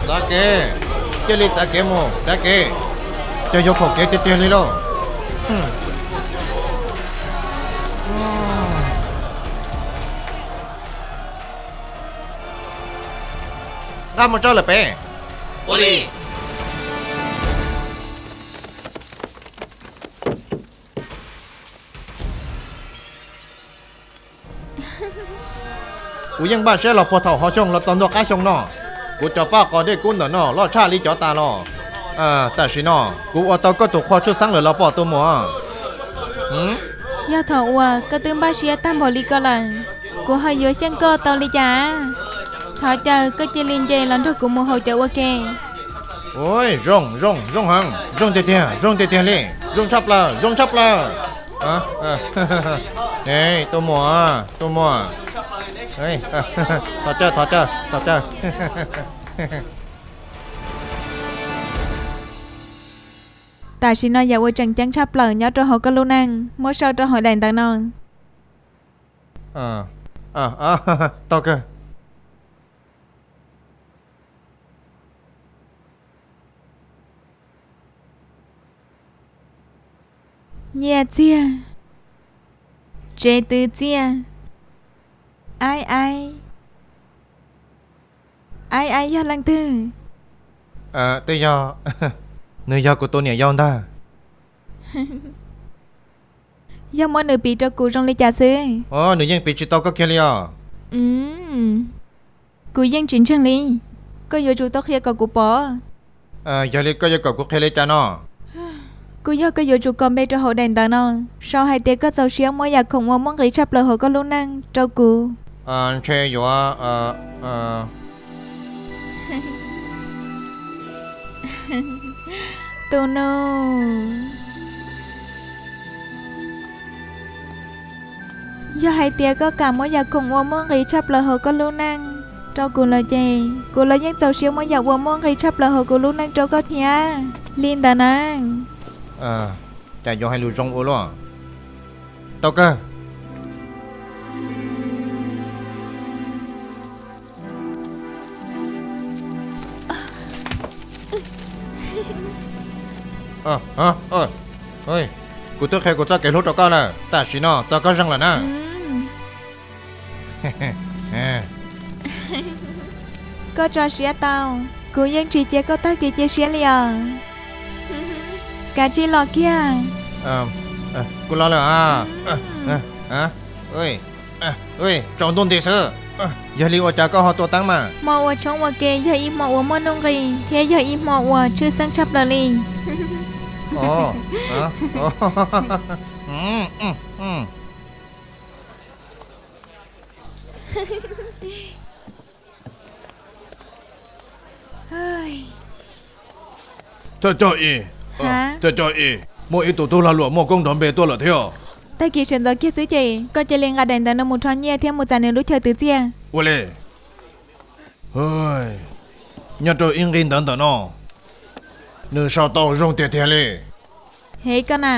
Txav kev, cia li txav kev mus, txav kev. Cov yuav khaum kev tiag tiag li lauj. Nqa mus tso lawm pem. Ua li. Kuv yeej npaj siab los puag thaum hov xyoo los txog ntua qab xyoo no. Kuv cov paj qos dej kub ntawm no loj tshaj li cov tas los. Tam sim no kuv ua tau koj tus qhua tshwj xeeb lawm los pom tus muam. Yog thaum uas koj twb npaj siab tag npaum li ko lawm, kuv ho yuav xyeej koj tau li cas? Thov caw koj cia li nce los nrog kuv mus haus cawv ua ke. Ua zoo zoo zoo heev, zoo tiag tiag, zoo tiag tiag li, zoo tshaj plaws, zoo tshaj plaws. Tus muam, tus muam, thov caw, thov caw, thov caw. Tam sim no yam uas tseem ceeb tshaj plaws nyob rau hauv koj lub neej muab sau rau hauv daim ntawv no. Tau kawg. Nyiaj txiag, tsev twv txiaj, aib aib, aib aib yog leej twg? Twb yog, nws yog kuv tus niam yau ntag. Yog muab nws piv rau kuv zoo li cas xwb? Nws yeej piv tsis tau koj kiag li os. Kuv yeej tsis ntseeg li. Koj yuav tsum tau qhia kom kuv pom. Yog li koj yuav kom kuv qhia li cas no? Kuv yog koj yuav tsum kos npe rau hauv daim ntawv no, sau hais tias koj txaus siab muab yam khoom uas muaj nqis tshaj plaws hauv koj lub neej rau kuv. Ntshe yuav, tus nus, yog hais tias koj kam muab yam khoom uas muaj nqis tshaj plaws hauv koj lub neej rau kuv lawm ces kuv los yeej txaus siab muab yam uas muaj nqis tshaj plaws hauv kuv lub neej rau koj thiab. Li ntawd na. Cas yuav hais lus zoo ua luaj. Tau kawg. Kuv twb qhia kuv txoj kev hlub rau koj lawm, tam sim no txog koj zeeg lawm na. Koj tso siab tau, kuv yeej tsis cia koj tag kev cia siab li os. Kav tsij los kiag. Kuv los lawm. Tsaus ntuj nti xwb. Yog li ua cas koj ho tua teeb mas? Hmo uas tshoob ua ke yog ib hmo uas muaj nuj nqis thiab yog ib hmo uas tshwj xeeb tshaj plaws li. Thawj coj ib, thawj coj ib, muaj ib tug tub lag luam muaj koob nrov npe tuaj lawm thiab. Tag kis sawv ntxov kiag xwb ces koj cia li nqa daim ntawv no mus rho nyiaj thiab mus txais nws lub chaw twv txiaj. Ua li. Nyob rau ib nqi ntawv ntawm no, nws sau tau zoo tiag tiag li. Hev koj na,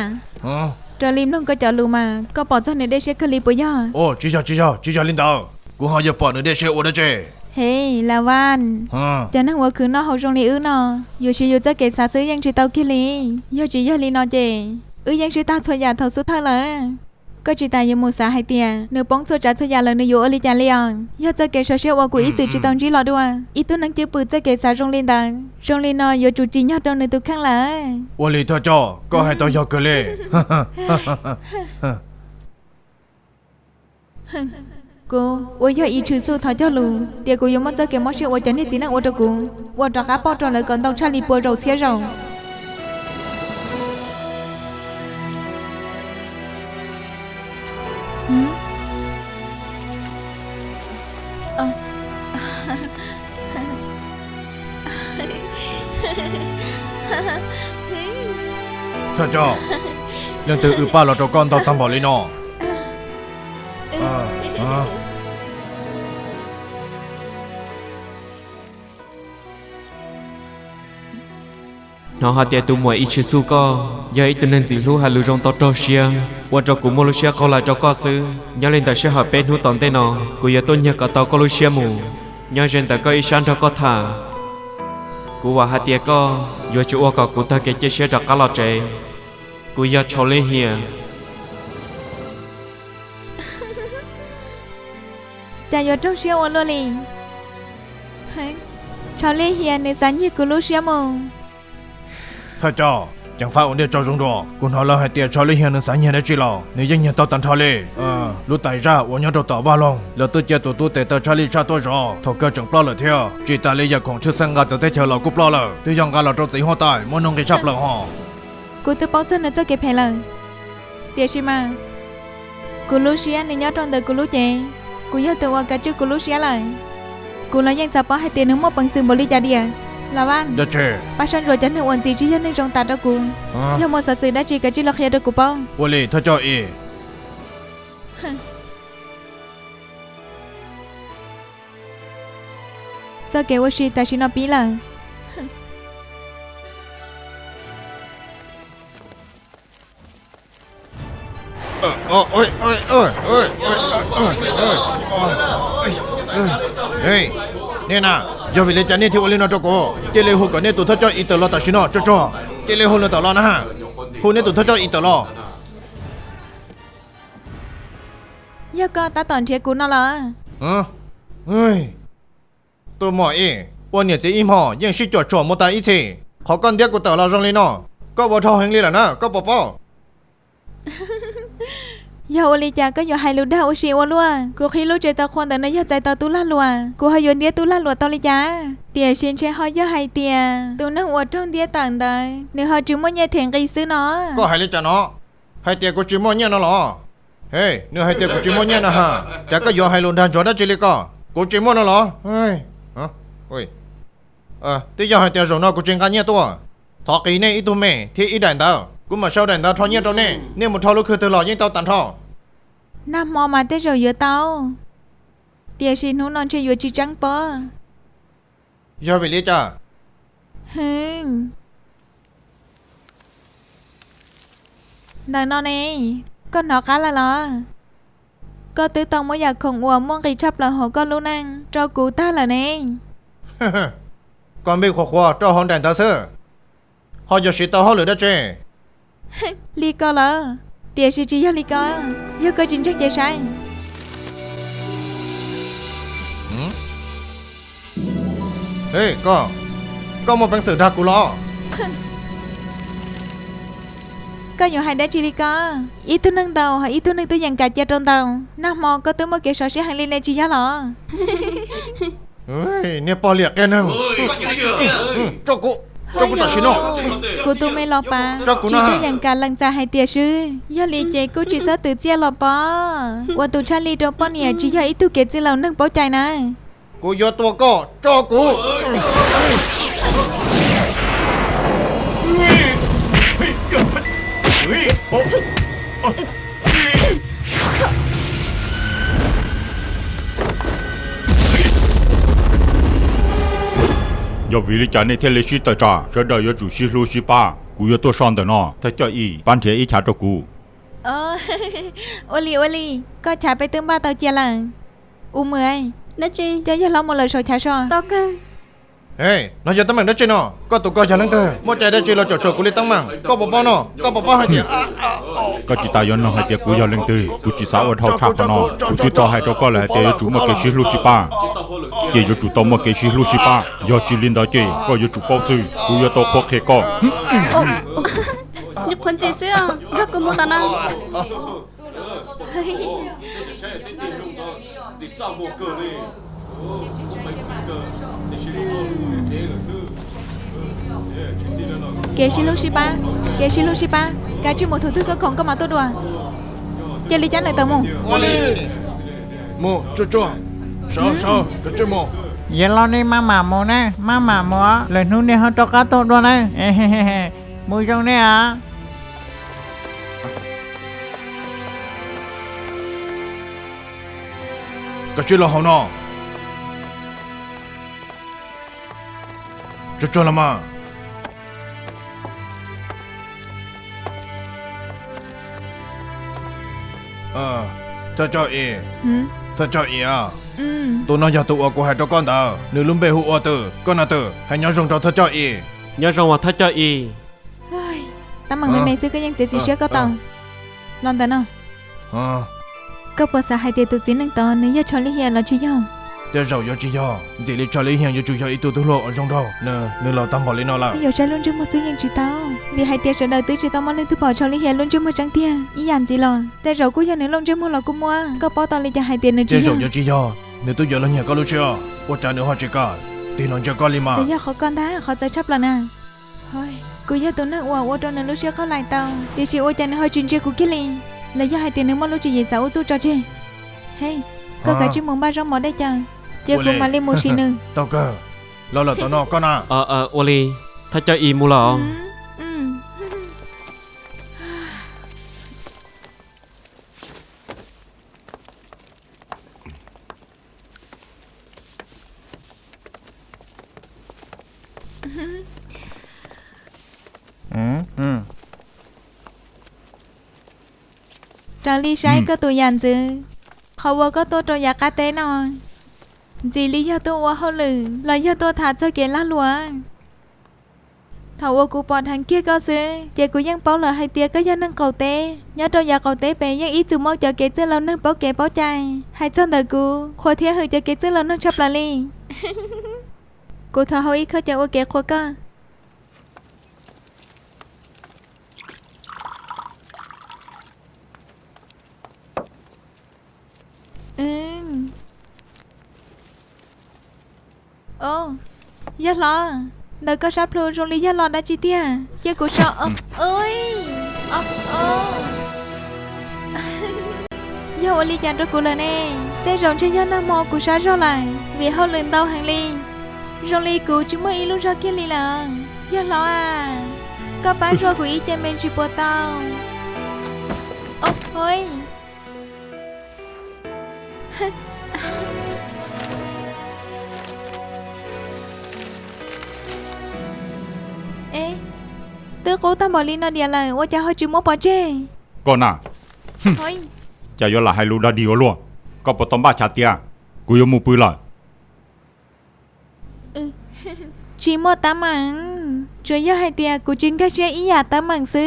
raws li mloog koj cov lus mas koj pom txog nws dej siab kawg li puas yog? Tsis yog, tsis yog, tsis yog li ntawd, kuv ho yuav pom nws dej siab ua dab tsi? Hev, Lavaj, cov neeg uas khwv noj haus zoo li wb no, yuav siv yus txoj kev xav xwb yeej tsis tau kiag li. Yog tsis yog li no ces wb yeej sib tag txhua yam thaum xub thawj lawm. Koj tsis tas yuav mus xav hais tias nws poob txhua tsav txhua yam lawm nws yuav ua li cas li os? Yog txoj kev sawv siab uas kuv ib txwm tsis tau ntsib los dua. Ib tug neeg cwj pwm txoj kev xav zoo li ntawd, zoo li no yuav tsum tsim nyog rau nws tus kheej lawm. Ua li thawj coj, koj hais tau yog kawg li. Kuv uas yog Ib Tshwm Xu thov cog lus tias kuv yuav muab txoj kev mob siab uas cov niag txiv neej ua rau kuv ua rov qab pauj rau lawv kom ntau tshaj li pua zaus txhiab zaus. Thawj coj, leej twg wb paj los rau koj ntau tag npaum li no? Hnov hais tias tus muam Ib Tshwm Xu koj yog ib tug neeg ntxim hlub hais lus zoo tau raug siab. Ua rau kuv muaj lub siab qaug lawm rau koj xwb. Nyob li ntawm sij hawm peb hnub tom ntej no, kuv yuav tuaj nyiag kom tau koj lub siab mus. Nyob ze ntawm koj ib sab nrog koj tham. Kuv vam hais tias koj yuav tsum ua kom kuv tag kev cia siab rov qab los tsev. Kuv yog Tshau Lis Hias. Cas yuav raug siab ua luaj li. Tshau Lis Hias nws xav nyiag kuv lub siab mus. Thawj coj, ceev faj ua ntej tso zoo dua. Kuv hnov lawv hais tias Tshau Lis Hias nws xav nyiag dab tsi los nws yeej nyiag tau tag nrho li. Lub tais zaj uas nyob rau tom vaj loog, lawv twb cia tus tub tes taw tshaj lij tshaj tuaj zov, thaum kawg tseem ploj lawm thiab. Tsis tas li yawg khoom tshwj xeeb nqa txawv teb chaws los kuj ploj lawm, twb yog nqa los rau txiv huab tais muab nws nqi tshaj plaws hos. Kuv twb paub txog nws txoj kev phem lawm, tiam sis mas kuv lub siab nws nyob rau ntawm kuv lub cev. Kuv yog tus uas kav tswj kuv lub siab lawm. Kuv los yeej xav paub hais tias nws muaj peev xwm npaum li cas diam. Los Vaj, pab soj ntsuam cov neeg uas ntxiv tsis yog neeg zoo tas rau kuv. Yog muaj xov xwm dab tsi kav tsij los qhia rau kuv paub. Ua li thawj coj Ib. Txoj kev ua si tam sim no pib lawm. Nej na, yog vim li cas nej thiaj ua li no rau kuv? Cia li hu kom nej tus thawj coj Ib tawm los tam sim no tsuag tsuag. Cia li hu nws tawm los na. Hu nej tus thawj coj Ib tawm los. Yog koj tab tom nrhiav kuv no los? Tus muam Ib, ua niam txiv ib hmos yeej sib cuam tshuam mus tas ib txhis. Qhov koj ntiab kuv tawm los zoo li no, koj ua dhau heev li lawm na, koj puas paub? Yog ua li cas koj yuav hais lus dag ua si ua luaj? Kuv qhib lub tsev tau qhua ntawm no yog txais tau tub lag luam, kuv ho yuav ntiab tub lag luam tau li cas? Tiam sis ntshe ho yog hais tias tus neeg uas raug ntiab tawm ntawd nws ho tsis muaj nyiaj them nqi xwb no. Koj hais li cas no? Hais tias kuv tsis muaj nyiaj no los? He, nws hais tias kuv tsis muaj nyiaj no ha. Cas koj yuav hais lus nrag ntsuag dab tsi li ko? Kuv tsis muaj no los? Twb yog hais tias zaum no kuv tsis nqa nyiaj tuaj, thov qiv nej ib tug me thiab ib daim ntawv, kuv mam sau daim ntawv rho nyiaj rau nej. Nej mus rho lub khw twg los yeej tau tag nrho. Nag hmo mas tej zaum yuav tau, tiam sis hnub no ntshe yuav tsis tseeb pob. Yog vim li cas? Hwv, ntawm no ne, koj hnov qab lawm los? Koj twb tau muab yam khoom uas muaj nqis tshaj plaws hauv koj lub neej rau kuv tag lawm ne. Koj npij qhuas qhuas rau hauv nraim ntawd xwb, ho yuav siv tau hauj lwm dab tsi? Li ko lawm, tiam sis tsis yog li ko, yog koj tsis ntseeg ces saib. Hej, koj, koj muaj peev xwm dag kuv los? Koj yuav hais dab tsi li ko? Ib tug neeg ntaus ho ib tug neeg twb yeem kam cia rau ntaus. Nag hmo koj twb muaj kev sov siab heev li ne tsis yog los? Niag pog liam qias neeg. Tso kuv, tso kuv tam sim no. Kuv tus me los pav, tsis twb yeem kam lees txais hais tias swb, yog li ces kuj tsis txhob twv txiaj los pob. Ua tus tshaj li rau poj niam tsis yog ib tug kev txwj laus neeg paub cai na. Kuv yuav tua koj, tso kuv. Yog vim li cas nej thiaj li sib tawm tsam? Sawv daws yuav tsum sib hlub sib pab. Kuv yuav tuaj so ntawm no, thawj coj Ib, pab nrhiav ib chav rau kuv. Ua li ua li, koj chav peb twb npaj tau cia lawm. U Mws, dab tsi? Coj yawg hlob mus lawm saum chav so. Hej, no yog teeb meem dab tsi no? Koj tus koj yog leej twg? Muaj cai dab tsi los cuam tshuam kuv li teeb meem? Koj puas paub no? Koj puas paub hais tias... Koj tsis tas yuav nug hais tias kuv yog leej twg? Kuv tsis xav ua dhau tshaj qhov no. Kuv twb tau hais rau koj lawm hais tias yuav tsum muaj kev sib hlub sib pab, ces yuav tsum tau muaj kev sib hlub sib pab. Yog tsis li ntawd ces koj yuav tsum paub xwb, kuv yuav tau qhuab qhia koj. Nws qhuav ntxim xwb, nrog kuv mus tom no. Kev sib hlub sib pab, kev sib hlub sib pab, kav tsij mus thaum twg koj khoom koj mam tuaj dua. Cia li cab nws tawm mus. Mus, tsuag tsuag, sawv sawv, kav tsij mus. Yawg hlob, nej maj mam mus na, maj mam mus, lwm hnub nej ho rov qab tuaj dua na. Mus zoo nej a. Kav tsij los hauv no. Tsuag tsuag los mas. Thawj Coj Is, Thawj Coj Is a, tus no yog tus uas kuv hais rau koj ntawd, nws lub npe hu ua Twm, koj na Twm, hais nyob zoo rau Thawj Coj Is. Nyob zoo os Thawj Coj Is. Tab meeg me me xwb koj yeej txiav txim siab koj tau. Los ntawm no. Koj puas xav hais tias tus txiv neej tod nws yog Tshos Li Hias los tsis yog? Tej zaum yuav tsis yog, ntxim li Tshos Li Hias yuav tsum yog ib tug tub hluas uas zoo nraug, nws los tag npaum li no lawm. Yuav saib lub ntsej muag xwb yeej tsis tau, vim hais tias sawv daws twb tsis tau muaj leej twg pom Tshos Li Hias lub ntsej muag tseeb tiag. Ib yam ntxiv los tej zaum kuj yog nws lub ntsej muag los kuj muaj, koj paub tau li cas hais tias nws tsis yog? Tej zaum yuav tsis yog, nws twb yuav los nyiam koj lub siab, ua cas nws ho tsis kam tig los ntsia koj li mas? Los yog qhov koj ntag qhov txawv tshaj plaws na. Kuv yog tus neeg uas ua rau nws lub siab qaug lais tau, tiam sis ua cas nws ho tsis ntsia kuv kiag li? Los yog hais tias nws muaj lub tswv yim xav ua txuj tso tseg? He, koj kav tsij mus npaj zaub mov dej cawv, cia kuv mam li mus sim nws. Tau kawg, los lawm tom no koj na. Ua li, Thawj Coj Is mus lawm. Raws li saib koj tus yam ntxwv, qhov uas koj tuaj rau yav qab teb no ntxim li yog tuaj ua hauj lwm los yog tuaj tham txog kev lag luam. Thaum uas kuv pom dheev kiag koj xwb ces kuv yeej paub lawm hais tias koj yog neeg qaum teb. Nyob rau yav qaum teb pem yeej ib txwm muaj cov kev txwj laus neeg paub kev paub cai. Hais txog ntawm kuv, qhuas thiab hwm cov kev txwj laus neeg tshaj plaws li. Kuv thov hau ib khob cawv ua kev qhuas koj. Yawg hlob, ntawm koj sab plhu zoo li yog los dab tsi tiag? Cia kuv so. Yog ua li cas rau kuv lawm ne? Tej zaum ntshe yog nag hmo kuv sab zog lawm vim hauj lwm ntau heev li. Zoo li kuv tsis muaj ib lub zog kiag li lawm. Yawg hlob a, koj pab nrog kuv ib ce me ntsis puas tau? Twb qub tag npaum li no diam lawm ua cas ho tsis muab pov tseg? Koj na, cas yuav lam hais lus dag dig ua luaj? Koj puas tau npaj chav tias kuv yuav mus pw lawm? Tsis muaj teeb meem, tsuas yog hais tias kuv tsis nkag siab ib yam teeb meem xwb.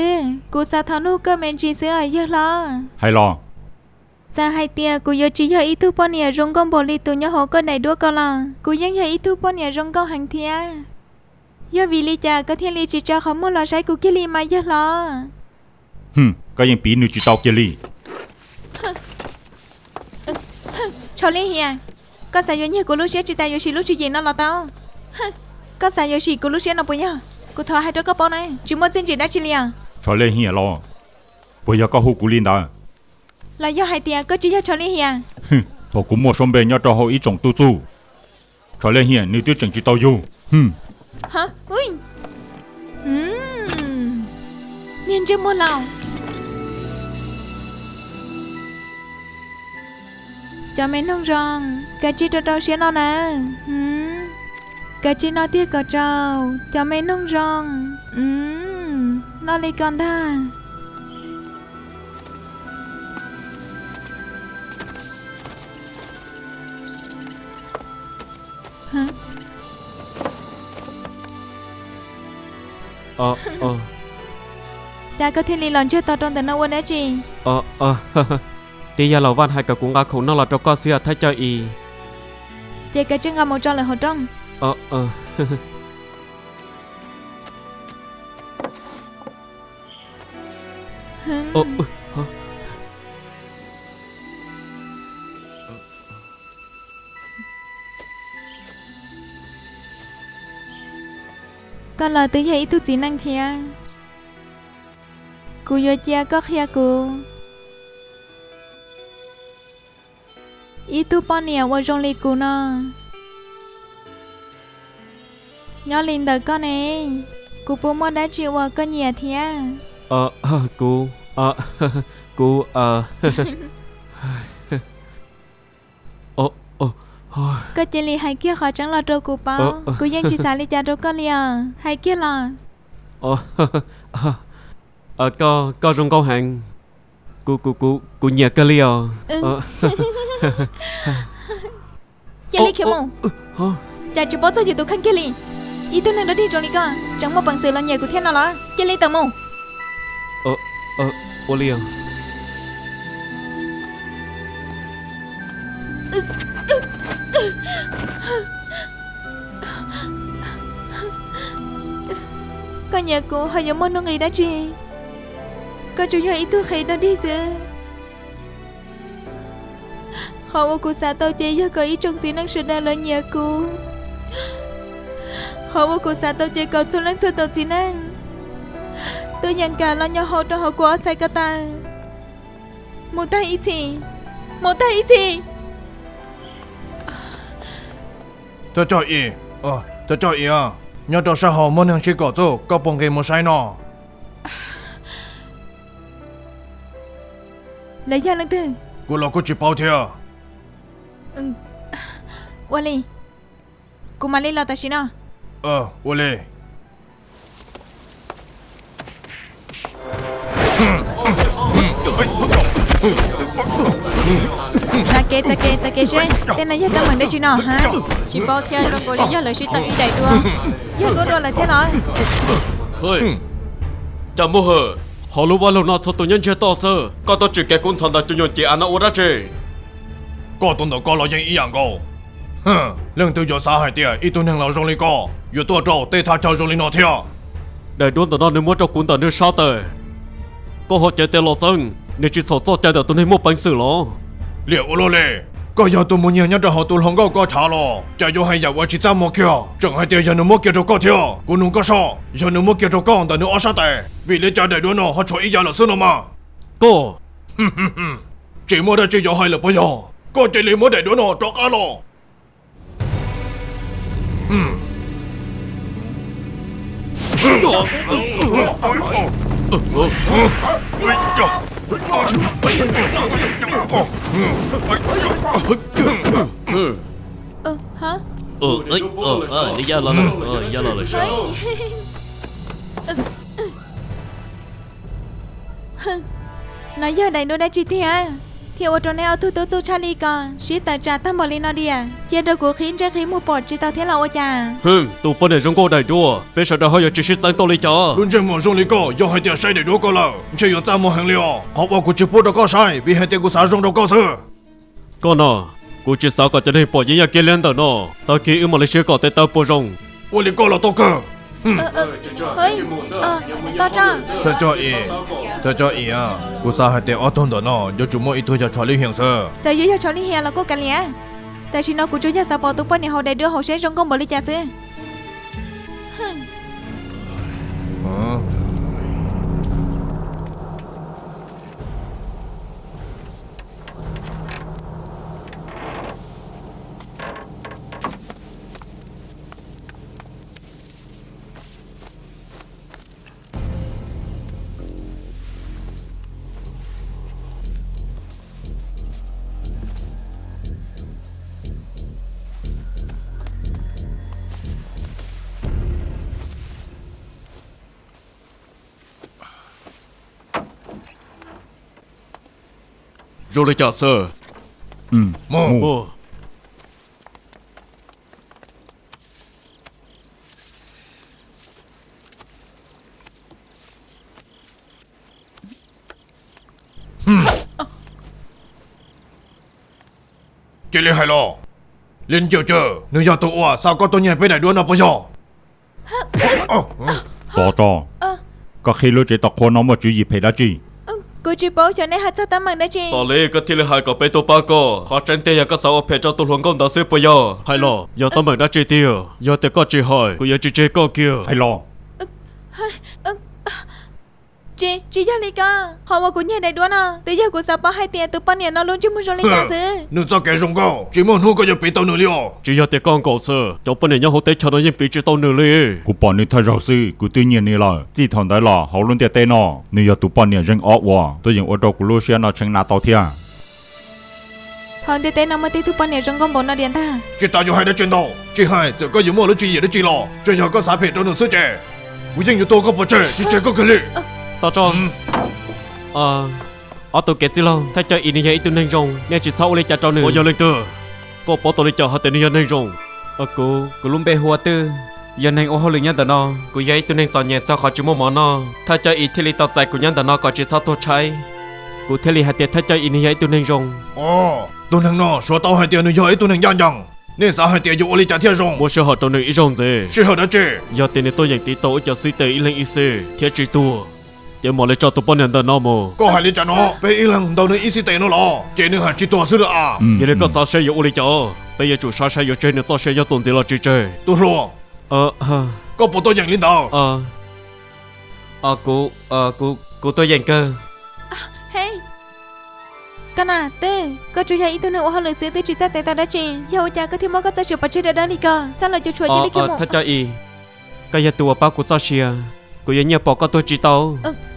Kuv xav thov nug koj me ntsis xwb os yawg hlob. Hais los. Txawm hais tias kuv yuav tsis yog ib tug poj niam zoo nkauj npaum li tus nyob hauv koj daim duab ko los kuv yeej yog ib tug poj niam zoo nkauj heev thiab. Yog vim li cas koj thiaj li tsis tsa qhov muag los saib kuv kiag li mas yawg hlob? Koj yeej piv nws tsis tau kiag li. Tshos Li Hias, koj xav yuav nyiag kuv lub siab tsis tas yuav sim lub tswv yim no los tau. Koj xav yuav sim kuv lub siab no puas yog? Kuv thov hais rau koj paub na, tsis muaj txiaj ntsig dab tsi li os. Tshos Li Hias los? Puas yog koj hu kuv li ntawd? Los yog hais tias koj tsis yog Tshos Li Hias? Thaum kuv muaj suab npe nyob rau hauv ib tsoom tub txuj, Tshos Li Hias nws twb tseem tsis tau yug. Niag ntsej muag laus. Cov me noog zoo, kav tsij rau rau siab no na. Kav tsij noj tiag kom tsau, cov me noog zoo. Noj li ko ntag. Cas koj thiaj li los ntsiag to rau ntawm no ua dab tsi? Twb yog Laus Vaj hais kom kuv nqa khoom noj los rau koj xwb Thawj Coj Is. Ces kav tsij nqa mus tso lawm hauv rooj. Koj los twb yog ib tug txiv neej thiab. Kuv yuav cia koj qhia kuv, ib tug poj niam uas zoo li kuv no, nyob li ntawm koj ne, kuv puas muaj dab tsi uas koj nyiam thiab? Kuv, kuv, koj cia li hais kiag qhov tseeb los rau kuv paub. Kuv yeej tsis xav li cas rau koj li os. Hais kiag los. Koj, koj zoo nkauj heev. Kuv, kuv, kuv, kuv nyiam kawg li os. Cia li khiav mus. Cas tsis paub txog yus tus kheej kiag li. Ib tug neeg dog dig zoo li koj tseem muaj peev xwm los nyiam kuv thiab no los? Cia li tawm mus. Ua li. Koj nyiam kuv ho yuav muaj nuj nqis dab tsi? Koj tsuas yog ib tug qhev dog dig xwb. Qhov uas kuv xav tau ces yog kom ib tsoom txiv neej sawv daws los nyiam kuv. Qhov uas kuv xav tau ces kom txhua leej txhua tus txiv neej twb yeem kam los nyo hau rau hauv kuv ob txhais ko taw. Mus tag ib txhis, mus tag ib txhis. Thov coj i, thov coj i, nyob rau sab hauv muaj neeg sib kom txuj, koj puas nqis mus saib no? Lawv yog leej twg? Kuv los kuj tsis paub thiab. Ua li, kuv mam li los tam sim no. Ua li. Txav kev, txav kev, txav kev seb tej no yog teeb meem dab tsi no ha. Tsis paub thiab, zoo nkaus li yog lawv sib txeeb ib daim duab. Yog duab dua lawm thiab los? Cas muaj hwm, hauv lub vaj loog no txhua tus nyob ntsiag to xwb. Koj tuaj tsim kev kub ntxhov ntawm tus nyuam civ av no ua dab tsi? Koj tus ntawm koj los yeej ib yam nkaus. Leej twg yuav xav hais tias ib tug neeg laus zoo li koj yuav tuaj rau tej thaj chaw zoo li no thiab? Daim duab ntawm no nws muab rau kuv ntawm nws sab taw. Koj ho cev tes los txeeb, nws tsis txhaum txoj cai ntawm tus neeg muaj peev xwm los? Liam ua luaj li, koj yog tus mus nyiag nyob rau hauv tus hluas nkauj koj chav los? Cas yuav hais yam uas tsis txaj muag kiag, tseem hais tias yog nws muab kiag rau koj thiab. Kuv nug koj soj, yog nws muab kiag rau koj ntawm nws ob sab tes, vim li cas daim duab no ho tshuav ib yam lawm xwb no mas? Koj, tsis muaj dab tsi yuav hais lawm puas yog? Koj cia li muab daim duab no rov qab los. Nws ya los, ya los lawm sas. No yog daim duab dab tsi tiag thiaj ua rau neb ob tug tub txuj tshaj li ko sib tawm tsam tag npaum li no diam? Cia rau kuv qhib ntsej qhib muag pom tsis tau thiab los ua cas? Tus poj niam zoo nkauj daim duab, peb sawv daws ho yuav tsis sib txeeb tau li cas? Lub ntsej muag zoo li koj, yog hais tias saib daim duab ko lawm ntshe yuav txaj muag heev li os. Qhov uas kuv tsis pub rau koj saib vim hais tias kuv xav zoo rau koj xwb. Koj no, kuv tsis xav kom cov neeg pom yeeb yaj kiag li ntawm no. Tag kis wb mam li sib kom tes taw puas zoo? Ua li koj los tau kawg. Thov coj i, kuv xav hais tias ob tug ntawm no yuav tsum muaj ib tug yog Tshov Lib Hiam xwb. Txawm yuav yog Tshov Lib Hiam los kuj kav liam, tam sim no kuv tsuas yog xav pom tus poj niam hauv daim duab hauv saib zoo nkauj npaum li cas xwb. Zoo li cas xwb? Cia li hais los. Li Ncauj Cawm, nws yog tus uas xa koj tuaj nyiag peb daim duab no puas yog? Tov tso, koj qhib lub tsev tau qhua no muaj tswv yim phem dab tsi? Kuv tsis paub xyov neb hais txog teeb meem dab tsi. Tos li koj thiaj li hais kom peb tuaj pab koj. Qhov tseeb tiag yog koj xav ua phem rau tus hluas nkauj ntawd xwb puas yog? Hais los, yog teeb meem dab tsi tiag? Yog tias koj tsis hais, kuv yuav tsis tseg koj kiag. Hais los. Tsis, tsis yog li ko. Qhov uas kuv nyiag daim duab no twb yog kuv xav paub hais tias tus poj niam no lub ntsej muag zoo li cas xwb. Nws txoj kev zoo nkauj tsis muaj hnub koj yuav piv tau nws li os. Tsis yog tias koj nkaum xwb, cov poj niam nyob hauv teb chaws no yeej piv tsis tau nws li. Kuv pom nws thawj zaug xwb kuv twb nyiag nws lawm. Txij thaum ntawd los hauv lub ntiaj teb no nws yog tus poj niam zeej ob uas tuaj yeem ua rau kuv lub siab no tshee na tau thiab. Hauv ntiaj teb no muaj tej tug poj niam zoo nkauj npaum no diam ntag. Tsis tas yuav hais dab tsi ntau, tsis hais txawm koj yuav muaj lub tswv yim dab tsi los, tsuas yog koj xav phem rau nws xwb ces kuv yeej yuav tua koj pov tseg tsis tseg koj kiag li. Tos tso. Ob tug kev txwj laug, thawj coj Is nws yog ib tug neeg zoo, nej tsis txhob ua li cas rau nws. Yog leej twg? Koj paub tau li cas hais tias nws yog neeg zoo? Kuv, kuv lub npe hu ua Twj, yog neeg ua hauj lwm nyob ntawm no. Kuv yog ib tug neeg txom nyem txog qhov tsis muaj mov noj, thawj coj Is thiaj li tau txais kuv nyob ntawm no kom tsis txhob tuag tshaib. Kuv thiaj li hais tias thawj coj Is nws yog ib tug neeg zoo. Tus neeg no suav tau hais tias nws yog ib tug neeg ncaj ncees. Nej xav hais tias yuav ua li cas thiaj zoo? Muab sij hawm rau nws ib zaug ntxiv. Sij hawm dab tsi? Yog tias nws tuaj yeem tiv tau wb cov xib teg ib leeg ib xib thiab tsis tuag, ces mam li tso tus poj niam ntawm no mus. Koj hais li cas no? Peb ib leeg ntaus nws ib xib tes no los ces nws haj tsis tuag xwb lawm a. Yog li koj xav seb yuav ua li cas? Peb yuav tsum saib saib yuav tseg nws txoj sia nyob txuas ntxiv los tsis tseg. Tus hluas, koj puas tuaj yeem li ntawd? Kuv, kuv tuaj yeem kawg. Koj na Twj, koj tsuas yog ib tug neeg ua hauj lwm xwb twb tsis txawj tiv tau dab tsi, yog ua cas koj thiaj muab koj txoj sia pov tseg dawb dawb li ko? Txhob los cuam tshuam cia li khiav mus. Thawj coj Is, koj yog tus uas pab kuv txoj sia, kuv yuav nyiaj pom koj tuag tsis tau.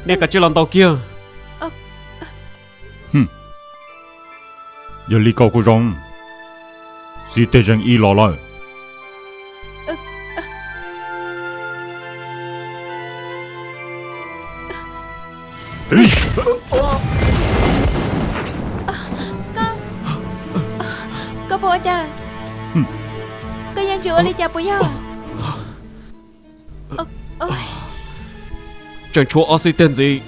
Nej kav tsij los ntaus kiag. Yog li koj kuj zoo, xib teg zeeg ib los lawm. Koj puas ua cas? Koj yeej tsis ua li cas puas yog? Tseem tshuav ob xib teg ntxiv.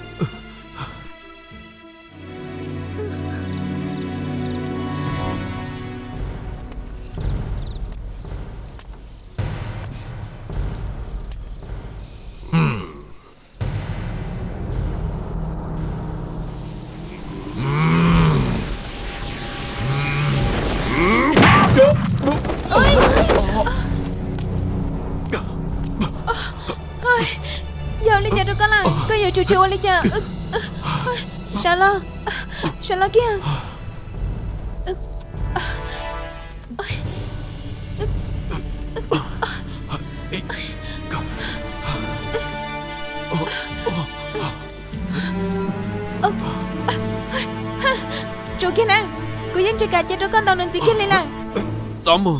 Yog li cas rau koj lawm, koj yuav tsum tsis ua li cas. Sawv los, sawv los kiag. Tsuas kiag na, kuv yeej tsis kam cia rau koj ntaus nws ntxiv kiag li lawm. Txhob mus.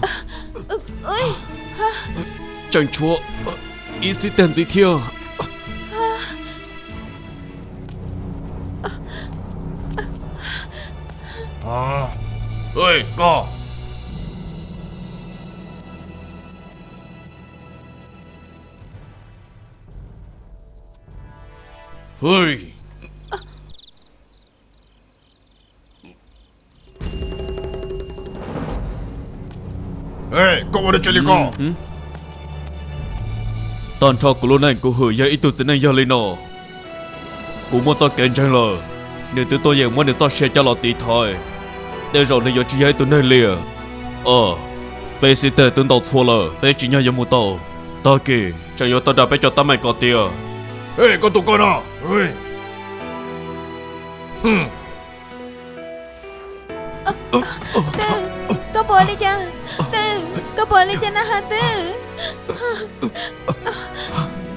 Tseem tshuav ib xib teg ntxiv thiab. Koj. Koj ua dab tsi li koj? Tag nrho kuv lub neej kuv hwm yog ib tug txiv neej yawg li no. Kuv muaj txoj kev ntseeg lawm, nws twb tuaj yeem muab nws txoj sia coj los tiv thaiv. Tej zaum nws yuav tsis yog ib tug neeg li. Peb xib teg twb ntaus txhua lawm, peb tsim nyog yuav mus tau. Tag kis tseem yuav tau nrog peb cov teeb meem kom tiav. Koj tus koj no. Twj, koj puas li cas? Twj, koj puas li cas na has Twj?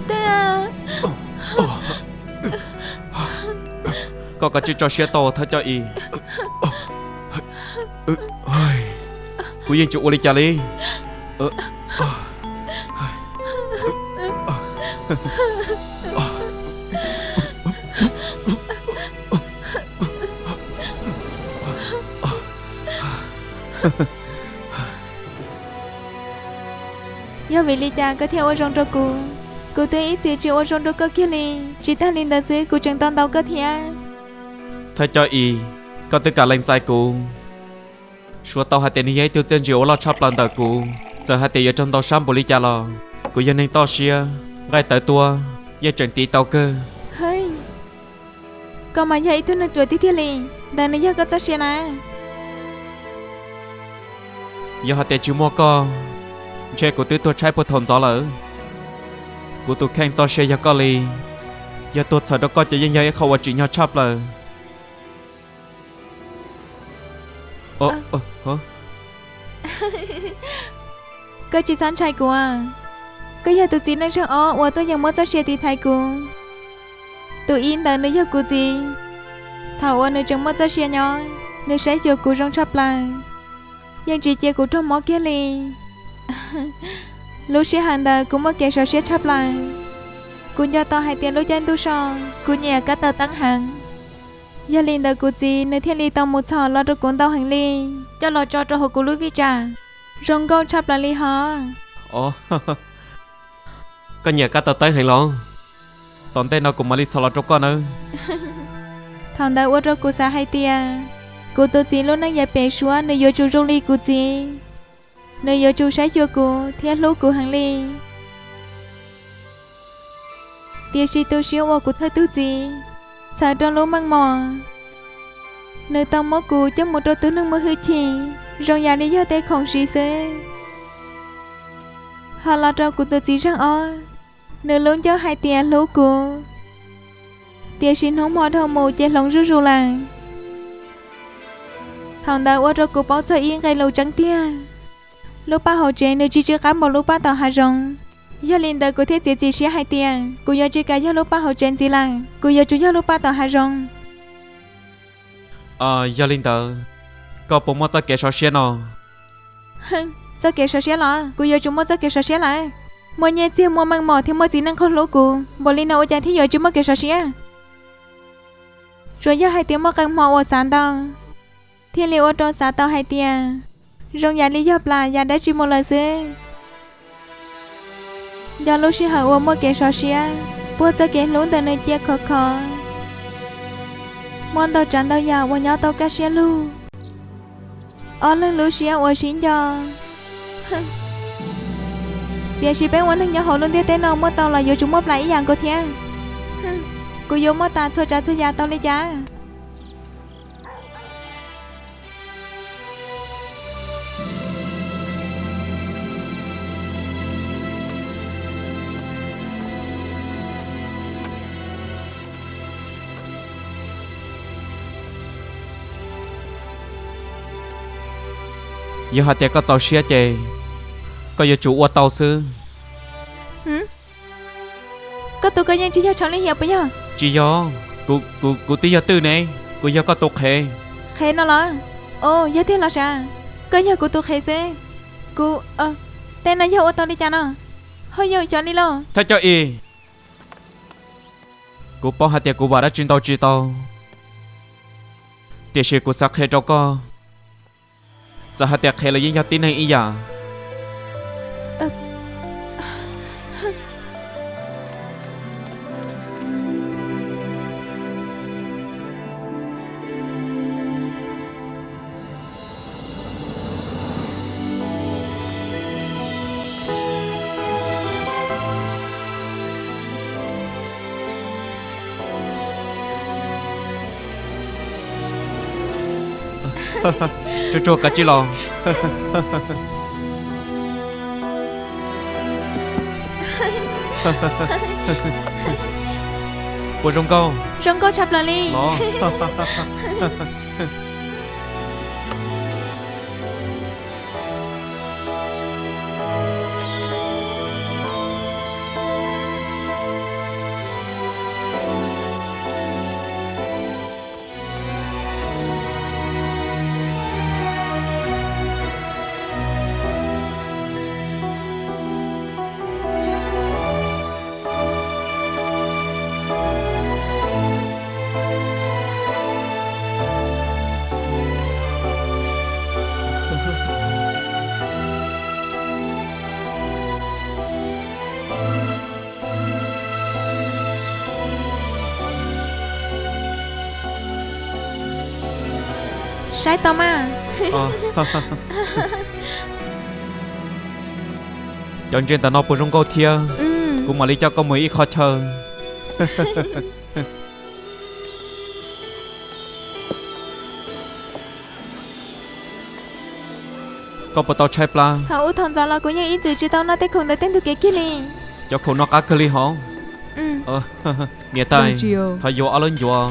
Twj, koj kav tsij tso siab tau thawj coj Is. Kuv yeej tsis ua li cas li. Yog vim li cas koj thiaj ua zoo rau kuv? Kuv twb ib txwm tsis ua zoo rau koj kiag li, tsis tag li ntawd xwb kuv tseem tau ntaus koj thiab. Thawj coj Is, koj twb kam lees txais kuv. Suav tau hais tias nws yog ib tug txiaj ntsig uas loj tshaj plaws ntawm kuv. Txawm hais tias yuav raug ntaus sab npaum li cas los kuv yog neeg toj siab, nqaij tawv tuab yeej tseem tiv tau kawg. Koj mas yog ib tug neeg ruam tiag tiag li. Ntawd nws yog koj txoj sia na. Yog hais tias tsis muaj koj, ntshe kuv twb tuag tshaib puag thaum ntxov lawm. Kuv tus kheej txoj sia yog koj li, yog tuag txhawm rau koj ces yeej yog ib qho uas tsim nyog tshaj plaws. Koj tsis txhob ntshai kuv. Koj yog tus txiv neej zeeg ob uas tuaj yeem muab txoj sia tiv thaiv kuv. Tus ib ntawd nws yog kuv txiv. Thaum uas nws tseem muaj txoj sia nyob, nws saib xyuas kuv zoo tshaj plaws, yeej tsis cia kuv raug mob kiag li. Lub sij hawm ntawd kuv muaj kev sov siab tshaj plaws. Kuv nco tau hais tias lub caij ntuj so kuv nyiam kab taws teeb heev. Yog li ntawd kuv txiv nws thiaj li tau mus txhom los rau kuv ntau heev li, coj los tso rau hauv kuv lub vij tsam. Zoo nkauj tshaj plaws li hos. Koj nyiam kab tawv tawb heev los? Tom ntej no kuv mam li txhom los rau koj nawb. Thaum ntawd ua rau kuv xav hais tias kuv tus txiv lub neej yav pem suab nws yuav tsum zoo li kuv txiv, nws yuav tsum saib xyuas kuv thiab hlub kuv heev li. Tiam sis tu siab uas kuv thawj tug txiv txhawm rau lub meej mom, nws tau muab kuv coj mus rau tus neeg muaj hwj chim zoo yam li yog tej khoom siv xwb. Ho los rau kuv tus txiv zag ob, nws lub ncauj hais tias hlub kuv, tiam sis hnub hmo dhau mus ces hloov zuj zus lawm. Thaum ntawd ua rau kuv paub txog ib nqe lus tseeb tiag, lub paj hauv tsev nws tsis tsw qab npaum lub paj tom hav zoov. Yog li ntawd kuv thiaj txiav txim siab hais tias kuv yuav tsis kam yog lub paj hauv tsev ntxiv lawm, kuv yuav tsum yog lub paj tom hav zoov. Yog li ntawd, koj puas muaj txoj kev sov siab no? Txoj kev sov siab los? Kuv yuav tsum muaj txoj kev sov siab lawm. Muaj nyiaj txiag, muaj meej mom thiab muaj txiv neej qhuab hlub kuv npaum li no ua cas thiaj yuav tsis muaj kev sov siab? Tsuas yog hais tias muaj qee hmo uas xav ntau, thiaj li ua rau xav tau hais tias zoo yam li yog plam yam dab tsi mus lawm xwb. Nco lub sij hawm uas muaj kev sov siab, puag txoj kev hlub ntawm nws cia khov khov, muaj ntau tsav ntau yam uas nyob tau kaj siab lug. Ob leeg lub siab uas sib nco. Tiam sis peb ua neeg nyob hauv lub ntiaj teb no muaj tau los yuav tsum muaj plam ib yam nkaus thiab. Kuv yuav muaj tas txhua tsav txhua yam tau li cas? Yog hais tias koj txaus siab ces koj yuav tsum ua tau xwb. Koj tus koj yeej tsis yog Tshauv Lis Hiam puas yog? Tsis yog, kuv twb yog twj ne, kuv yog koj tus qhev. Qhev no los? Os, yog tiag los sav? Koj yog kuv tus qhev xwb. Kuv, tej no yog ua tau li cas no? Ho yog xyov li los? Thaj Coj Ib, kuv paub hais tias kuv vam dab tsi ntau tsis tau, tiam sis kuv xav qhia rau koj, txawm hais tias qhev los yeej yog tib neeg ib yam. Tsuag tsuag kav tsij los. Puas zoo nkauj? Zoo nkauj tshaj plaws li. Saib tau mas. Cov ntses ntawm no puas zoo nkauj thiab? Kuv mam li coj koj mus ib qho chaw. Koj puas tau tshaib plab? Thaum ub thaum ntxov los kuv yeej ib txwm tsis tau noj tej khoom ntawm tej ntug kev kiag li. Cov khoom no qab kawg li hov. Niam tais, thov yuav ob lub ncuav.